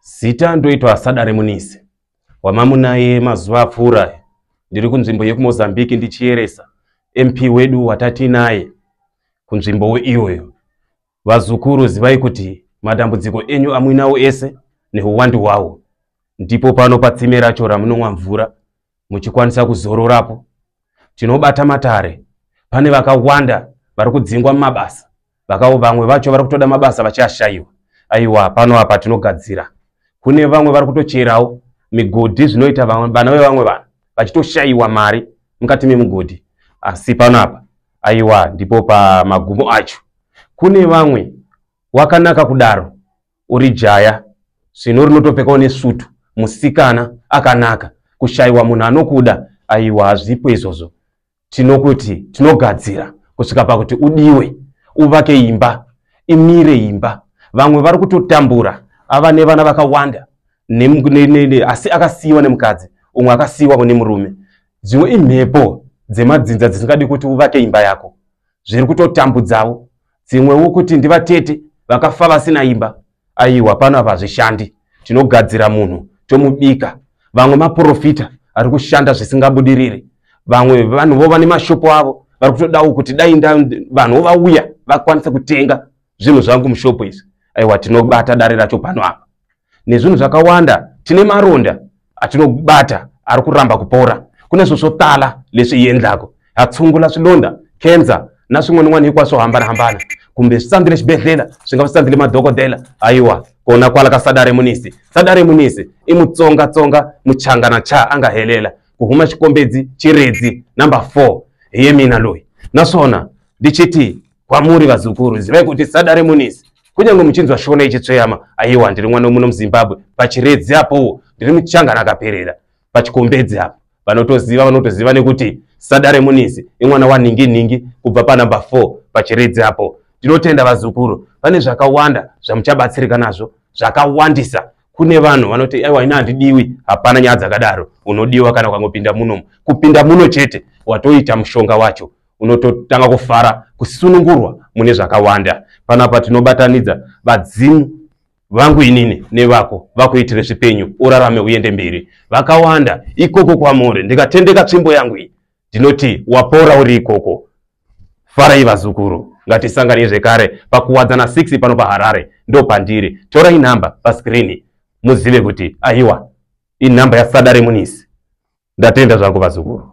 Zita ndoitwa Sadare Munisi wamamunaye mazuva apfuura. Ndiri kunzvimbo yekuMozambique ndichiyeresa MP wedu watatinaye kunzvimbo iyoyo. Vazukuru, zivai kuti matambudziko enyu amuinawo ese neuwandu hwawo, ndipo pano patsime racho ramunomwa mvura muchikwanisa kuzororapo. Tinobata matare, pane vakawanda vari kudzingwa mumabasa, vamwe vacho vari kutoda mabasa vachiashayiwa. Aiwa, pano apa tinogadzira. Kune vamwe vari kutocherawo migodhi, zvinoita vana vevamwe vanhu vachitoshayiwa mari mukati memugodhi, asi pano apa aiwa ndipo pamagumo acho. Kune vamwe wakanaka kudaro, uri jaya zvino rinotopfekawo nesutu, musikana akanaka, kushayiwa munhu anokuda, aiwa hazvipo izvozvo. Tinokuti tinogadzira kusvika pakuti udiwe, uvake imba, imire imba. Vamwe vari kutotambura, ava nevana vakawanda asi akasiyiwa nemukadzi, umwe akasiyiwa nemurume. Dzimwe imhepo dzemadzinza dzisingadi kuti uvake imba yako, zviri kutotambudzawo. Dzimwewo kuti ndivatete vakafa vasina imba, aiwa pano apa hazvishandi. Tinogadzira munhu tomubika. Vamwe maprofita ari kushanda zvisingabudiriri, vamwe vanhu vova nemashopo avo vari kutodawo kuti dai vanhu vauya vakwanise kutenga zvinhu zvangu mushopo izvi. Aiwa, tinobata dare racho pano apa nezvinhu zvakawanda. Tine maronda atinobata ari kuramba kupora, kune swo swo tala leswi hi endlaka, ha tshungula swilonda, cancer na swin'wana hinkwaswo hambanahambana, kumbe swi tsandzile xibedhlele, swi nga swi tsandzile madokodela, aiwa kona kwala ka Sadare Munisi. Sadare Munisi i Mutsonga Tsonga, Muchangana cha a nga helela ku huma Xikombedzi Chiredzi number 4, hi ye mina loyi. Naswona ndichiti kwamuri vazukuru, zivai kuti Sadare Munisi, kunyange muchinzwa Shona ichitsveyama, aiwa ndiri mwana wemuno muZimbabwe, paChiredzi apowo ndiri Muchangana akaperera paChikombedzi apo. Vanotoziva vanotoziva nekuti Sadare Munisi imwana waningi ningi kubva panamba 4 paChiredzi apo. Ndinotenda vazukuru, pane zvakawanda zvamuchabatsirika nazvo zvakawandisa. Kune vanhu vanoti aiwa ina handidiwi, hapana nyaya dzakadaro. Unodiwa kana ukangopinda munomu. Kupinda muno chete watoita mushonga wacho, unototanga kufara, kusunungurwa mune zvakawanda. Panapa tinobatanidza vadzimu vangu inini nevako, vakuitire zvipenyu, urarame uende mberi. Vakawanda ikoko kwamuri, ndikatendeka tsvimbo yangu iyi, ndinoti wapora uri ikoko. Farai vazukuru, ngatisanganei zvekare paKuwadzana 6 pano paHarare, ndo pandiri. Torai nhamba paskirini muzive kuti aiwa inhamba yaSadare Munisi. Ndatenda zvangu vazukuru.